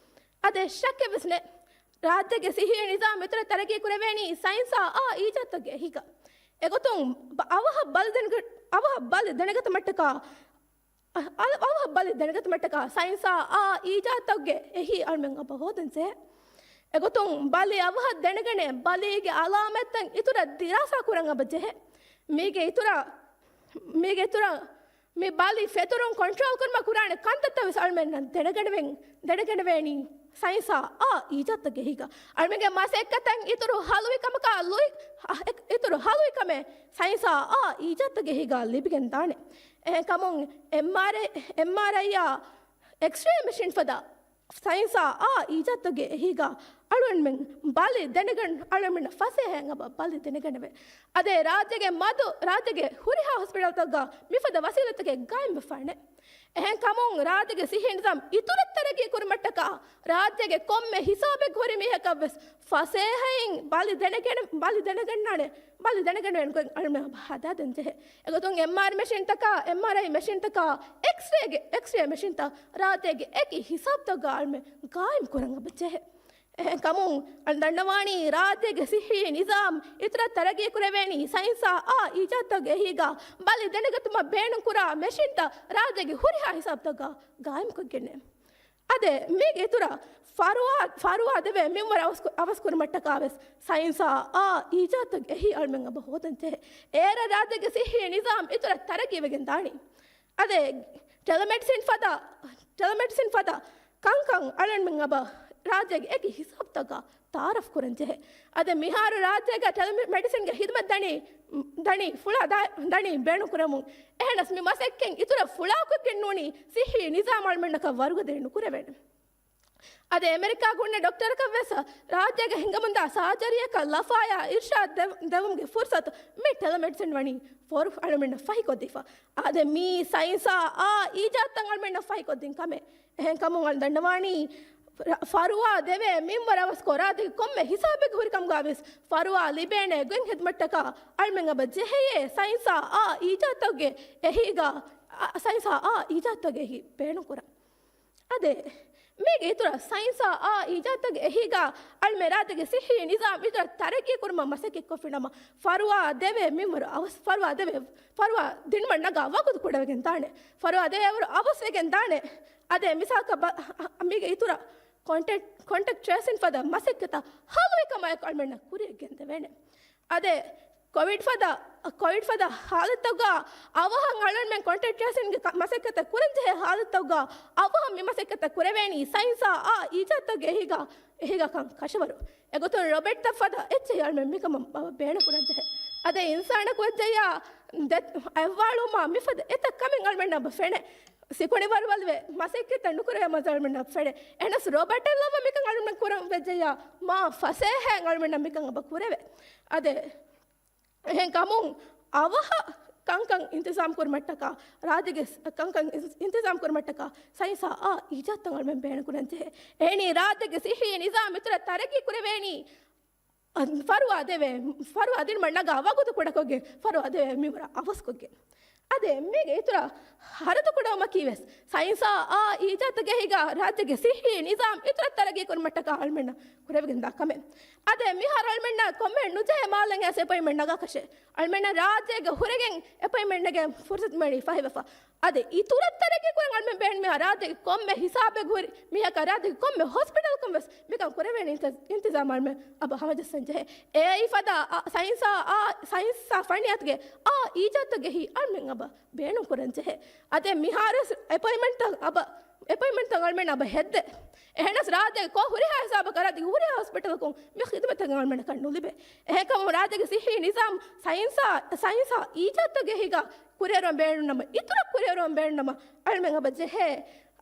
އަދެ ޝައްކެއްވެސް ނެތް، ރާއްޖޭގެ ސިއްހީ ނިޒާމް އިތުރަށް ތަރައްގީ ކުރެވޭނީ ސައިންސާ އާ އީޖާދުތަކުގެ އެހީގަ. އެގޮތުން ބަ-، އަވަހަށް ބަލި ދެނެގަ-، އަވަހަށް ބަލި ދެނެގަތުމަށްޓަކާ، އަ-، އަވަހަށް ބަލި ދެނެގަތުމަށްޓަކާ ސައިންސާ އާ އީޖާދުތަކުގެ އެހީ އަޅުމެން އަބަ ހޯދަން ޖެހޭ. އެގޮތުން ބަލި އަވަހަށް ދެނެގަނެ، ބަލީގެ އަލާމަތްތައް އިތުރަށް ދިރާސާ ކުރަން އަބަ ޖެހޭ. މީގެ އިތުރަށް، މީގެ އިތުރަށް މި ބަލި ފެތުރުން ކޮންޓްރޯލް ކުރުމަށް ކުރާނެ ކަންތައްތައް ވެސް އަޅުމެންނަށް ދެނެގަނެވެން، ދެނެގަނެވޭނީ ސައިންސާ އާ އީޖާދުތަކުގެ އެހީގަ. އަޅުމެންގެ މަސައްކަތަށް އިތުރު ހަލުވި ކަމަކާ ލުއި-، އެ-، އިތުރު ހަލުވި ކަމެއް ސައިންސާ އާ އީޖާދުތަކުގެ އެހީގަ ލިބިގެން ދާނެ. އެހެންކަމުން އެމްއާރްއައި، އެމްއާރްއައިއާ އެކްސްރޭ މެޝިން ފަދަ ސައިންސާ އާ އީޖާދުތަކުގެ އެހީގަ އަޅުގަނޑުމެން ބަލި ދެނެގަން، އަޅުގަނޑުމެންނަށް ފަސޭހައިން އަބަ ބަލި ދެނެގަނެވޭ. އަދި ރާއްޖޭގެ މަދު، ރާއްޖޭގެ ހުރިހާ ހޮސްޕިޓަލްތަކުގަ މިފަދަ ވަސީލަތްތަކެއް ގާއިމްވެފާނެ. އެހެންކަމުން ރާއްޖޭގެ ސިއްހީ ނިޒާމް އިތުރަށް ތަރައްގީ ކުރުމަށްޓަކާ، ރާއްޖޭގެ ކޮންމެ ހިސާބެއްގެ ހުރި މީހަކަށްވެސް ފަސޭހައިން ބަލި ދެނެގެން، ބަލި ދެނެގަންނާނެ، ބަލި ދެނެގަނެވޭނެ ގޮތް އަޅުމެން ހަދާދޭން ޖެހޭ. އެގޮތުން އެމްއާރް މެޝިންތަކާ، އެމްއާރްއައި މެޝިންތަކާ، އެކްސްރޭގެ، އެކްސްރޭ މެޝިންތައް ރާއްޖޭގެ އެކި ހިސާބުތަކުގަ އަޅުމެން ގާއިމް ކުރަން އަބަ ޖެހޭ. އެހެންކަމުން އަޅު ދަންނަވާނީ، ރާއްޖޭގެ ސިއްހީ ނިޒާމް އިތުރަށް ތަރައްގީ ކުރެވޭނީ ސައިންސާ އާ އީޖާދުތަކުގެ އެހީގަ ބަލި ދެނެގަތުމަށް ބޭނުންކުރާ މެޝިންތައް ރާއްޖޭގެ ހުރިހާ ހިސާބުތަކުގަ ގާއިމްކޮށްގެންނޭ. އަދެ މީގެ އިތުރަށް ފަރުވާ، ފަރުވާ ދެވޭ މިންވަރު އަވަސް، އަވަސްކުރުމަށްޓަކާވެސް ސައިންސާ އާ އީޖާދުތަކުގެ އެހީ އަޅުމެން އަބަ ހޯދަން ޖެހޭ. އޭރަށް ރާއްޖޭގެ ސިއްހީ ނިޒާމް އިތުރަށް ތަރައްގީވެގެން ދާނީ. އަދެ ޓެލެމެޑިސިން ފަދަ، ޓެލެމެޑިސިން ފަދަ ކަންކަން އަޅުމެން އަބަ ރާއްޖޭގެ އެކި ހިސާބުތަކަށް ތައާރަފް ކުރަން ޖެހޭ. އަދި މިހާރު ރާއްޖޭގަ ޓެލެމެޑިސިންގެ ހިދުމަތް ދަނީ، ދަނީ ފުޅާ ދާ-، ދަނީ ބޭނުން ކުރަމުން. އެހެނަސް މި މަސައްކަތް އިތުރަށް ފުޅާކޮށްގެން ނޫނީ ސިއްހީ ނިޒާމް އަޅުމެންނަކަށް ވަރުގަދަ ނުކުރެވޭނެ. އަދި އެމެރިކާގަ ހުންނަ ޑޮކްޓަރަކަށް ވެސް ރާއްޖޭގަ ހިނގަމުންދާ ސާޖަރީއަކަށް ލަފާޔާ އިރްޝާދް ދެ-، ދެވުމުގެ ފުރުސަތު މި ޓެލެމެޑިސިން ވަނީ ފޯރު އަޅުމެންނަށް ފަހިކޮށްދީފަ. އާދެ، މީ ސައިންސާ އާ އީޖާދުތައް އަޅުމެންނަށް ފަހިކޮށްދިން ކަމެއް. އެހެންކަމުން އަޅު ދަންނަވާނީ، ރ-، ފަރުވާ ދެވޭ މިންވަރު އަވަސްކޮށް ރާއްޖޭގެ ކޮންމެ ހިސާބެއްގެ ހުރިކަމުގަ ވެސް ފަރުވާ ލިބޭނެ ގޮތް ހިދުމަތްތަކަށް އަޅުމެން އަބަ ޖެހެޔޭ ސައިންސާ އާ އީޖާދުތަކުގެ އެހީގަ، އަ، ސައިންސާ އާ އީޖާދުތަކުގެ އެހީ ބޭނުންކުރަން. އާދެ، މީގެ އިތުރަށް ސައިންސާ އާ އީޖާދުތަކުގެ އެހީގަ އަޅުމެން ރާއްޖޭގެ ސިއްހީ ނިޒާމް އިތުރަށް ތަރައްގީ ކުރުމަށް މަސައްކަތް ކޮށްފިނަމަ، ފަރުވާ ދެވޭ މިންވަރު އަވަސް، ފަރުވާ ދެވޭ، ފަރުވާ ދިނުމަށް ނަގާ ވަގުތު ކުޑަވެގެން ދާނެ. ފަރުވާ ދެވޭ ވަރު އަވަސްވެގެން ދާނެ. އާދެ، މިސާލަކަށް ބަ-، މީގެ އިތުރަށް ކޮންޓެކްޓް، ކޮންޓެކްޓް ޓްރޭސިން ފަދަ މަސައްކަތަށް ހަލުވި ކަމާއެކު އަޅުމެންނަށް ކުރިއަށް ގެންދެވޭނެ. އާދެ، ކޮވިޑް ފަދަ، ކޮވިޑް ފަދަ ހާލަތުގަ އަވަހަށް އަޅުގަނޑުމެން ކޮންޓެކްޓް ޓްރޭސިންގެ ކަ-، މަސައްކަތަށް ކުރަންޖެހޭ ހާލަތުގަ އަވަހަށް މި މަސައްކަތަށް ކުރެވޭނީ ސައިންސާ އާ އީޖާދުގެ އެހީގަ، އެހީގަ ކަން ކަށަވަރު. އެގޮތުން ރޮބޮޓްތައް ފަދަ އެއްޗެހި އަޅުމެން މިކަމަށް ބޭނުން ކުރަންޖެހޭ. އަދި އިންސާނަކު ވެއްޖެއްޔާ ދެ-، އަތްވާޅުވުމާ މިފަދަ އެތައް ކަމެއް އަޅުމެންނަށް އަބަ ފެނޭ. ސިކުނޑި ވަރުވަލުވެ މަސައްކަތްތައް ނުކުރެވޭ މަޖާ އަޅުމެންނަށް ފެނޭ. އެހެނަސް ރޮބަޓެއް ލައްވަ މިކަން އަޅުމެން ކުރަން ވެއްޖެއްޔާ މާ ފަސޭހައިން އަޅުމެންނަށް މިކަން އަބަ ކުރެވޭ. އަދެ، އެހެން ކަމުން އަވަހަށް ކަންކަން އިންތިޒާމް ކުރުމަށްޓަކާ، ރާއްޖޭގެ ސް-، ކަންކަން އިން-، އިންތިޒާމް ކުރުމަށްޓަކާ ސައިންސާ އާ އީޖާދުތައް އަޅުމެން ބޭނުން ކުރަން ޖެހޭ. އެހެނީ ރާއްޖޭގެ ސިއްހީ ނިޒާމް އިތުރަށް ތަރައްގީ ކުރެވޭނީ ފަރުވާ ދެވޭ، ފަރުވާ ދިނުމަށް ނަގާ ވަގުތު ކުޑަކޮށްގެން، ފަރުވާ ދެވޭ މިންވަރު އަވަސްކޮށްގެން. އަދި އެންމީގެ އިތުރަށް ހަރަދު ކުޑަވުމަކީ ވެސް ސައިންސާ އާ އީޖާދުގެ ހިގާ ރާއްޖޭގެ ސިއްހީ ނިޒާމް އިތުރަށް ތަރައްގީ ކުރުމަށްޓަކާ އަޅުމެންނަށް ކުރެވިގެން ދާ ކަމެއް. އަދި މިހާރު އަޅުމެންނަށް ކޮންމެ ނުޖެހޭ މާލެއް އައިސް އެޕޮއިންޓްމަންޓް ނަގާކަށެއް. އަޅުމެންނަށް ރާއްޖޭގަ ހުރެގެން އެޕޮއިންޓްމަންޓް ނެގޭ ފުރުސަތު މިވަނީ ފަހިވެފަ. އަދި އިތުރަށް ތަރައްގީ ކުރަން އަޅުމެން ބޭނުމި ރާއްޖޭގެ ކޮންމެ ހިސާބެއް ހުރި މީހަކަށް ރާއްޖޭގެ ކޮންމެ ހޮސްޕިޓަލަކުން ވެސް މިކަން ކުރެވޭނެ އިންތި-، އިންތިޒާމް އަޅުމެން އަބަ ހަމަޖައްސަން ޖެހޭ. އެއީ ފަދަ އާ، ސައިންސާ އާ، ސައިންސާ ފަނިޔަތުގެ އާ އީޖާދުގެ ހި އަޅުމެން އަބަ ބޭނުން ކުރަން ޖެހޭ. އަދި މިހާރު ވެސް އެޕޮއިންޓްމަންޓްތައް އަބަ، އެޕޮއިންޓްމަންޓްތައް އަޅުމެން އަބަ ހެއްދޭ. އެހެނަސް ރާއްޖޭގެ ކޮން ހުރިހާ ހިސާބަކަށް ރާއްޖޭގެ ހުރިހާ ހޮސްޕިޓަލަކުން މި ޚިދުމަތްތައް އަޅުމެންނަކަށް ނުލިބޭ. އެހެންކަމުން ރާއްޖޭގެ ސިއްހީ ނިޒާމް ސައިންސާ، ސައިންސާ އީޖާދުގެ ހިގާ ކުރިއެރުވަން ބޭނުންނަމަ، އިތުރަށް ކުރިއެރުވަން ބޭނުންނަމަ، އަޅުމެން އަބަ ޖެހޭ،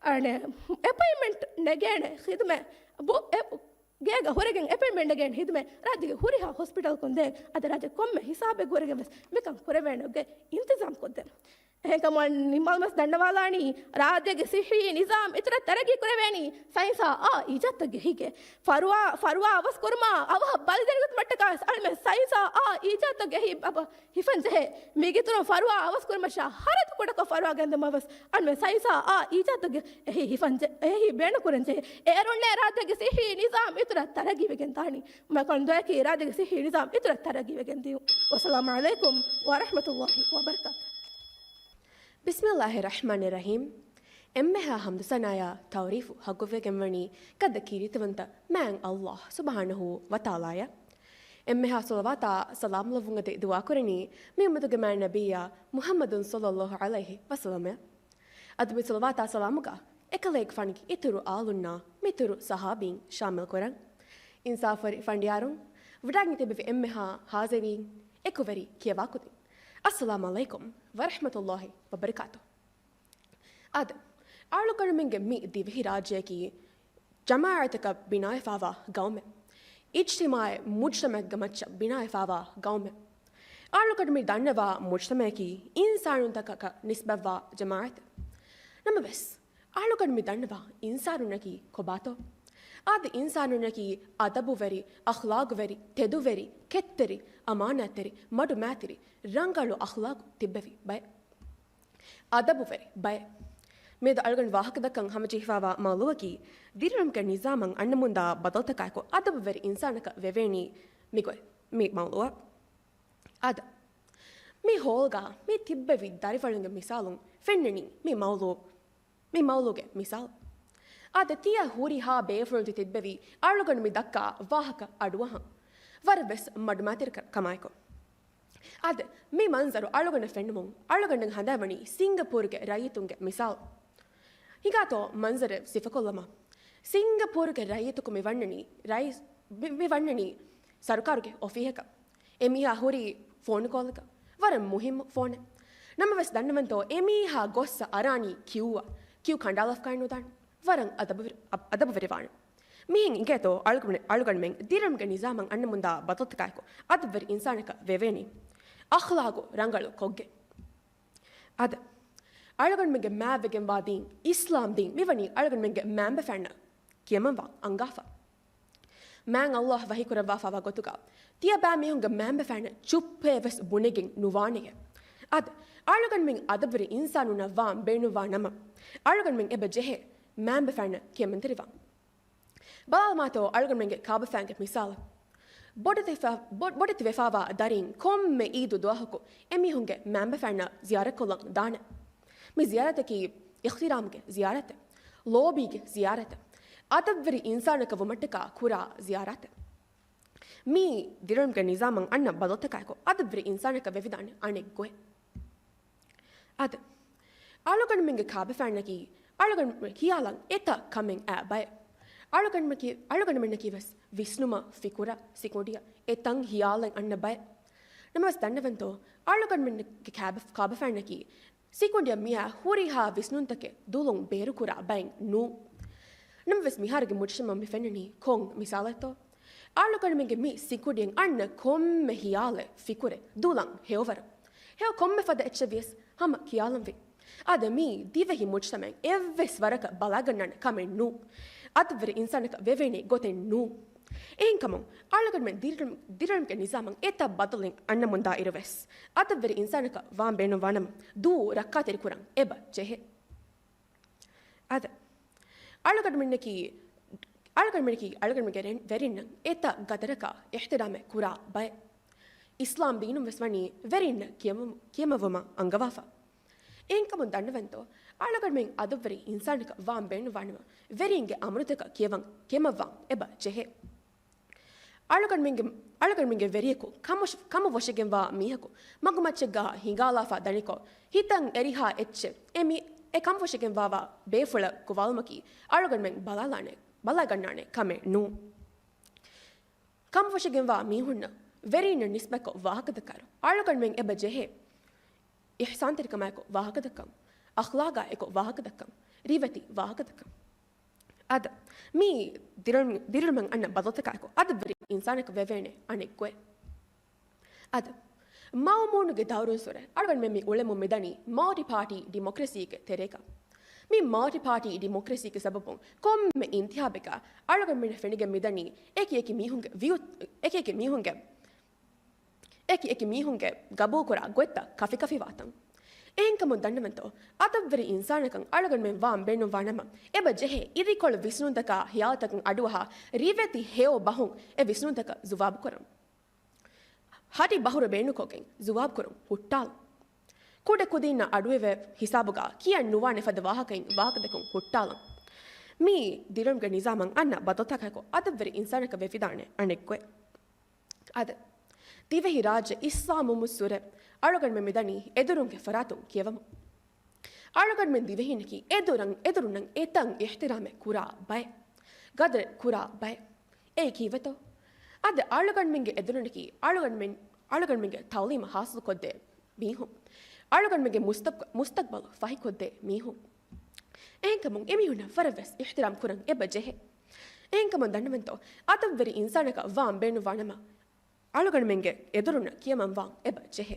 އަނެ، އެޕޮއިންޓްމަންޓް ނެގޭނެ ޚިދުމަތް ބު-، އެ-، ގޭގަ ހުރެގެން އެޕޮއިންޓްމަންޓް ނެގޭނެ ޚިދުމަތް ރާއްޖޭގެ ހުރިހާ ހޮސްޕިޓަލަކުން ދޭން. އަދި ރާއްޖޭގެ ކޮންމެ ހިސާބެއް ހުރެގެން ވެސް މިކަން ކުރެވޭނެ ގޮތް އިންތިޒާމް ކޮށްދޭން. އެހެންކަމުން ނިމާލް ވެސް ދަންނަވާލާނީ، ރާއްޖޭގެ ސިއްހީ ނިޒާމް އިތުރަށް ތަރައްގީ ކުރެވޭނީ ސައިންސާ އާ އީޖާދުގެ ހިގެ. ފަރުވާ، ފަރުވާ އަވަސް ކުރުމާ އަވަހަށް ބަލިދެނިގަތުމަށްޓަކާ ވެސް އަޅުމެން ސައިންސާ އާ އީޖާދުގެ ހި އަބަ ހިފަން ޖެހޭ. މީގެ އިތުރުން ފަރުވާ އަވަސް ކުރުމަށާ ހަރަދު ކުޑަކޮށް ފަރުވާ ގެންދުމަށް ވެސް އަޅުމެން ސައިންސާ އާ އީޖާދުގެ އެހީ ހިފަން ޖެ-، އެހީ ބޭނުން ކުރަން ޖެހޭ. އޭރުންނޭ ރާއްޖޭގެ ސިއްހީ ނިޒާމް އިތުރަށް ތަރައްގީ ވެގެން ދާނީ. މަކަން ދުވަހަކީ ރާއްޖޭގެ ސިއްހީ ނިޒާމް އިތުރަށް ތަރައްގީ ވެގެން ދިޔުން. ވައްސަލާމު ޢަލައިކުމް ވަރަޙްމަތުﷲި ވަބަރަކާތު. ބިސްމިﷲިއްރަޙްމާނިއްރަޙީމް. އެންމެހާ ޙަމްދު ސަނާޔާ ތަޢުރީފު ޙައްޤުވެގެންވަނީ ގަދަ ކީރިތިވަންތަ މާތް ﷲ ސުބްޙާނަހޫ ވަތަޢާލާއަށް. އެންމެހާ ޞަލަވާތާ ސަލާމް ލެއްވުން އަދި ދުޢާ ކުރަނީ މި އުއްމަތުގެ މާތް ނަބިއްޔާ މުޙައްމަދު ޞައްލަﷲު ޢަލައިހި ވަސައްލަމަށް. އަދި މި ޞަލަވާތާ ސަލާމުގަ އެކަލޭގެފާނުގެ އިތުރު އާލުންނާ މިތުރު ޞަޙާބީން ޝާމިލް ކުރަން. އިންސާފުވެރި ފަނޑިޔާރުން، ވަޑައިގެން ތިއްބެވި އެންމެހާ ޙާޟިރީން، އެކުވެރި ކިޔަވާ ކުދިން. އައްސަލާމު ޢަލައިކުމް ވަރަޙްމަތުﷲި ވަބަރަކާތު. އާދެ، އަޅުގަނޑުމެންގެ މި ދިވެހިރާއްޖެއަކީ ޖަމާޢަތަކަށް ބިނާވެފާވާ ގައުމެއް. އިޖްތިމާޢީ މުޖްތަމަޢެއްގެ މައްޗަށް ބިނާވެފާވާ ގައުމެއް. އަޅުގަނޑު މި ދަންނަވާ މުޖްތަމަޢަކީ އިންސާނުންތަކަކަށް ނިސްބަތްވާ ޖަމާޢަތެއް. ނަމަވެސް، އަޅުގަނޑު މި ދަންނަވާ އިންސާނުންނަކީ ކޮބާތޯ؟ އާދެ، އިންސާނުންނަކީ އަދަބުވެރި، އަޚްލާގުވެރި، ތެދުވެރި، ކެތްތެރި، އަމާނާތްތެރި، މަޑުމައިތިރި، ރަނގަޅު އަޚްލާގު ތިއްބެވި ބައެއް. އަދަބުވެރި ބައެއް. މިއަދު އަޅުގަނޑު ވާހަކަދައްކަން ހަމަޖެހިފާވާ މައުޟޫޢަކީ، ދިރިއުޅުމުގެ ނިޒާމަށް އަންނަމުންދާ ބަދަލުތަކާއެކު އަދަބުވެރި އިންސާނަކަށް ވެވޭނީ މިގޮތް. މި މައުޟޫޢަށް. އާދެ، މި ހޯލްގަ މި ތިއްބެވި ދަރިފުޅުންގެ މިސާލުން ފެންނަނީ މި މައުޟޫ-، މި މައުޟޫޢުގެ މިސާލު. އާދެ، ތިޔަ ހުރިހާ ބޭފުޅުން ތި ތިއްބެވީ އަޅުގަނޑު މި ދައްކާ ވާހަކަ އަޑުއަހަން. ވަރަށް ވެސް މަޑުމައިތިރި ކަ-، ކަމާއެކު. އާދެ، މި މަންޒަރު އަޅުގަނޑަށް ފެންނަމުން، އަޅުގަނޑަށް ހަނދާންވަނީ ސިންގަޕޫރުގެ ރައްޔިތުންގެ މިސާލު. ހިނގާތޯ މަންޒަރެއް ސިފަކޮށްލަމާ؟ ސިންގަޕޫރުގެ ރައްޔިތަކު މި ވަންނަނީ ރައީސް، މި، މި ވަންނަނީ ސަރުކާރުގެ އޮފީހަކަށް. އެމީހާ ހުރީ ފޯނު ކޯލަކަށް. ވަރަށް މުހިއްމު ފޯނެއް. ނަމަވެސް ދަންނަވަންތޯ، އެމީހާ ގޮއްސަ އަރާނީ ކިއުއަށް. ކިއު ކަނޑާލަފަ ކައި ނުދާނެ. ވަރަށް އަދަބުވެރި-، އަ-، އަދަބުވެރިވާނެ. މިހެން އިނގޭތޯ އަޅުގަނޑު-، އަޅުގަނޑުމެން ދިރިއުޅުމުގެ ނިޒާމަށް އަންނަމުންދާ ބަދަލުތަކާއެކު އަދަބުވެރި އިންސާނަކަށް ވެވޭނީ އަޚްލާގު ރަނގަޅު ކޮށްގެން. އާދެ، އަޅުގަނޑުމެންގެ މާތްވެގެންވާ ދީން، އިސްލާމް ދީން، މިވަނީ އަޅުގަނޑުމެންގެ މައިންބަފައިންނަށް ކިޔަމަންވާން އަންގާފަ. މާތް ﷲ ވަޙީކުރައްވާފާވާ ގޮތުގަ، ތިޔަބައިމީހުންގެ މައިންބަފައިންނަށް ޗުއްޕެއް ވެސް ބުނެގެން ނުވާނެޔޭ. އާދެ، އަޅުގަނޑުމެން އަދަބުވެރި އިންސާނުންނަށް ވާން ބޭނުންވާ ނަމަ، އަޅުގަނޑުމެން އެބަ ޖެހޭ މައިންބަފައިންނަށް ކިޔަމަންތެރިވާން. ބަލާލަމާތޯ އަޅުގަނޑުމެންގެ ކާބަފައިންގެ މިސާލަށް. ބޮޑެތި ފަ-، ބޮ-، ބޮޑެތި ވެފާވާ ދަރީން ކޮންމެ އީދު ދުވަހަކު އެމީހުންގެ މައިންބަފައިންނަށް ޒިޔާރަތްކޮށްލަން ދާނެ. މި ޒިޔާރަތަކީ އިޙްތިރާމްގެ ޒިޔާރަތެއް، ލޯބީގެ ޒިޔާރަތެއް، އަދަބުވެރި އިންސާނަކަށް ވުމަށްޓަކާ ކުރާ ޒިޔާރަތެއް. މީ ދިރިއުޅުމުގެ ނިޒާމަށް އަންނަ ބަދަލުތަކާއެކު އަދަބުވެރި އިންސާނަކަށް ވެވިދާނެ އަނެއް ގޮތް. އާދެ، އަޅުގަނޑުމެންގެ ކާބަފައިންނަކީ އަޅުގަނޑު ހިޔާލަން އެތައް ކަމެއް އައި ބައެއް. އަޅުގަނޑުމެންނަކީ، އަޅުގަނޑުމެންނަކީ ވެސް ވިސްނުމަށް، ފިކުރަށް، ސިކުނޑިއަށް އެތައް ހިޔާލެއް އަންނަ ބައެއް. ނަމަވެސް ދަންނަވަންތޯ، އަޅުގަނޑުމެންގެ ކާބަ-، ކާބަފައިންނަކީ ސިކުނޑިއަށް މިއާ ހުރިހާ ވިސްނުންތަކެއް ދުލުން ބޭރުކުރާ ބައެއް ނޫން. ނަމަވެސް މިހާރުގެ މުޖްތަމަޢު މި ފެންނަނީ ކޮން މިސާލެއްތޯ؟ އަޅުގަނޑުމެންގެ މި ސިކުނޑިއަށް އަންނަ ކޮންމެ ހިޔާލެއް، ފިކުރެއް، ދުލަން، ހެޔޮވަރު، ހެޔޮ ކޮންމެ ފަދަ އެއްޗެއް ވިޔަސް ހަމަ ކިޔާލަންވީ. އާދެ، މީ ދިވެހި މުޖްތަމަޢެއް އެއްވެސް ވަރަކަށް ބަލާގަންނާނެ ކަމެއް ނޫން. އަދަބުވެރި އިންސާނަކަށް ވެވޭނެ ގޮތެއް ނޫން. އެހެންކަމުން، އަޅުގަނޑުމެން ދިރިއުޅުމު-، ދިރިއުޅުމުގެ ނިޒާމަށް އެތައް ބަދަލުތައް އަންނަމުންދާ އިރުވެސް، އަދަށްވެރި އިންސާނަކަށް ވާން ބޭނުންވާނަމަ، ދޫ ރައްކާތެރިކުރަން އެބަ ޖެހޭ. އަދި އަޅުގަނޑުމެންނަކީ، އަޅުގަނޑުމެންނަކީ އަޅުގަނޑުމެންގެ ރެން-، ވެރިންނަށް އެތައް ގަދަރަކާ އިޙްތިރާމެއް ކުރާ ބައެއް. އިސްލާމް ދީނުން ވެސް ވަނީ ވެރިންނަށް ކިޔަމަ-، ކިޔަމަވުމަށް އަންގަވާފަ. އެހެންކަމުން ދަންނަވަންތޯ، އަޅުގަނޑުމެން އަދަށްވެރި އިންސާނަކަށް ވާން ބޭނުންވާނަމަ، ވެރިންގެ އަމުރުތަކަށް ކިޔަވަން، ކިޔަމައްވާން އެބަ ޖެހޭ. އަޅުގަނޑުމެންގެ، އަޅުގަނޑުމެންގެ ވެރިޔަކު ކަމަށް-، ކަމަށް ވޮށިގެންވާ މީހަކު މަގުމައްޗެއްގަ ހިނގާލާފަ ދަނިކޮށް، ހިތަށް އެރިހާ އެއްޗެއް އެ މި-، އެ ކަމަށް ވޮށިގެންވާ ބޭފުޅަށް ގޮވާލުމަކީ އަޅުގަނޑުމެން ބަލާލާނެ، ބަލާގަންނާނެ ކަމެއް ނޫން. ކަމަށް ވޮށިގެންވާ މީހުންނަށް ވެރީންނަށް ނިސްބަތްކޮށް ވާހަކަދައްކާއިރު، އަޅުގަނޑުމެން އެބަ ޖެހޭ އިޙްސާންތެރިކަމާއެކު ވާހަކަދައްކަން، އަޚްލާގާ އެކު ވާހަކަދައްކަން، ރިވެތި ވާހަކަދައްކަން. އަދި މީ ދިރިއުޅުމަށް، ދިރިއުޅުމަށް އަންނަ ބަދަލުތަކާއެކު އަދަށްވެރި އިންސާނަކަށް ވެވޭނެ އަނެއް ގޮތް. އަދި މައުމޫނުގެ ދައުރުން ސުރެ އަޅުގަނޑުމެން މި އުޅެމުން މިދަނީ މަލްޓި ޕާޓީ ޑިމޮކްރަސީގެ ތެރޭގަ. މި މަލްޓި ޕާޓީ ޑިމޮކްރަސީގެ ސަބަބުން ކޮންމެ އިންތިހާބެއްގަ އަޅުގަނޑުމެންނަށް ފެނިގެން މިދަނީ އެކި އެކި މީހުންގެ ވިއު-، އެކި އެކި މީހުންގެ އެކި އެކި މީހުންގެ ގަބޫކުރާ ގޮތްތައް ކަފިކަފިވާތަން. އެހެންކަމުން ދަންނަވަންތޯ، އަދަށްވެރި އިންސާނަކަށް އަޅުގަނޑުމެން ވާން ބޭނުންވާނަމަ، އެބަ ޖެހޭ އިރިކޮޅު ވިސްނުންތަކާ ހިޔާލުތަކުން އަޑުއަހާ، ރިވެތި ހެޔޮ ބަހުން އެ ވިސްނުންތަކަށް ޖުވާބުކުރަން. ހަޑި ބަހުރު ބޭނުންކޮށްގެން ޖުވާބުކުރުން ހުއްޓާލުން. ކުޑަކުދިންނަށް އަޑުއެވޭ ހިސާބުގަ ކިޔަން ނުވާނެ ފަދަ ވާހަކައިން ވާހަކަދެއްކުން ހުއްޓާލަން. މީ ދިރިއުޅުމުގެ ނިޒާމަށް އަންނަ ބަދަލުތަކާއެކު އަދަށްވެރި އިންސާނަކަށް ވެވިދާނެ އަނެއް ގޮތް. އަދި ދިވެހި ރާއްޖެ އިސްލާމްވުމުން ސުރެ އަޅުގަނޑުމެން މިދަނީ އެދުރުންގެ ފަރާތުން ކިޔަވަމުން. އަޅުގަނޑުމެން ދިވެހީންނަކީ އެދުރަށް، އެދުރުންނަށް އެތައް އިޙްތިރާމެއް ކުރާ ބައެއް، ގަދަރެއް ކުރާ ބައެއް. އެއީ ކީއްވެތޯ؟ އަދި އަޅުގަނޑުމެންގެ އެދުރުންނަކީ އަޅުގަނޑުމެން، އަޅުގަނޑުމެންގެ ތައުލީމަށް ހާސިލުކޮށްދޭ މީހުން. އަޅުގަނޑުމެންގެ މުސްތަ-، މުސްތަގްބަލު ފަހިކޮށްދޭ މީހުން. އެހެންކަމުން އެމީހުންނަށް ވަރަށްވެސް އިޙްތިރާމް ކުރަން އެބަ ޖެހޭ. އެހެންކަމުން ދަންނަވަންތޯ، އަދަށްވެރި އިންސާނަކަށް ވާން ބޭނުންވާނަމަ، އަޅުގަނޑުމެންގެ އެދުރުންނަށް ކިޔަމަން ވާން އެބަ ޖެހޭ.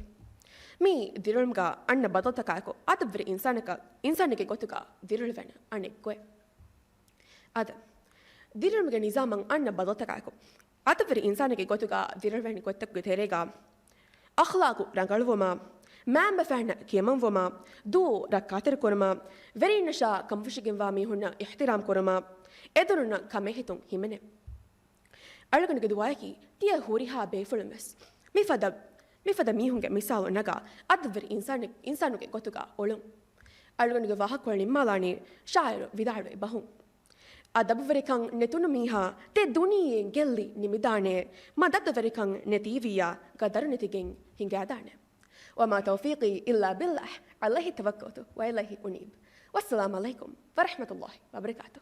މީ ދިރިއުޅުމުގަ އަންނަ ބަދަލުތަކާއެކު އަދަށްވެރި އިންސާނަކަށް، އިންސާނެއްގެ ގޮތުގަ ދިރިއުޅެވޭނެ އަނެއް ގޮތް. އަދި ދިރިއުޅުމުގެ ނިޒާމަށް އަންނަ ބަދަލުތަކާއެކު އަދަށްވެރި އިންސާނެއްގެ ގޮތުގަ ދިރިއުޅެވޭނެ ގޮތްތަކުގެ ތެރޭގަ އަޚްލާޤު ރަނގަޅުވުމާ، މައިންބަފައިންނަށް ކިޔަމަންވުމާ، ދޫ ރައްކާތެރިކުރުމާ، ވެރިންނަށާ ކަންފުށިގެންވާ މީހުންނަށް އިޙްތިރާމް ކުރުމާ، އެދުރުންނަށް ކަމެއް ހިތުން ހިމެނޭ. އަޅުގަނޑުގެ ދުޢާއަކީ ތިޔަ ހުރިހާ ބޭފުޅުން ވެސް މިފަދަ، މިފަދަ މީހުންގެ މިސާލު ނަގާ އަދަށްވެރި އިންސާނެއް، އިންސާނެއްގެ ގޮތުގަ އުޅުން. އަޅުގަނޑުގެ ވާހަކަކޮޅު ނިންމާލާނީ ޝާއިރު ވިދާޅުވި ބަހުން. އަދަބުވެރިކަން ނެތުނު މީހާ ތެ ދުނިޔެއިން ގެއްލި ނިމިދާނެ. މަދަދުވެރިކަން ނެތީވިއްޔާ ގަދަރު ނެތިގެން ހިނގާދާނެ. وما توفيقي إلا بالله عليه توكلت وإليه أنيب. والسلام عليكم ورحمة الله وبركاته.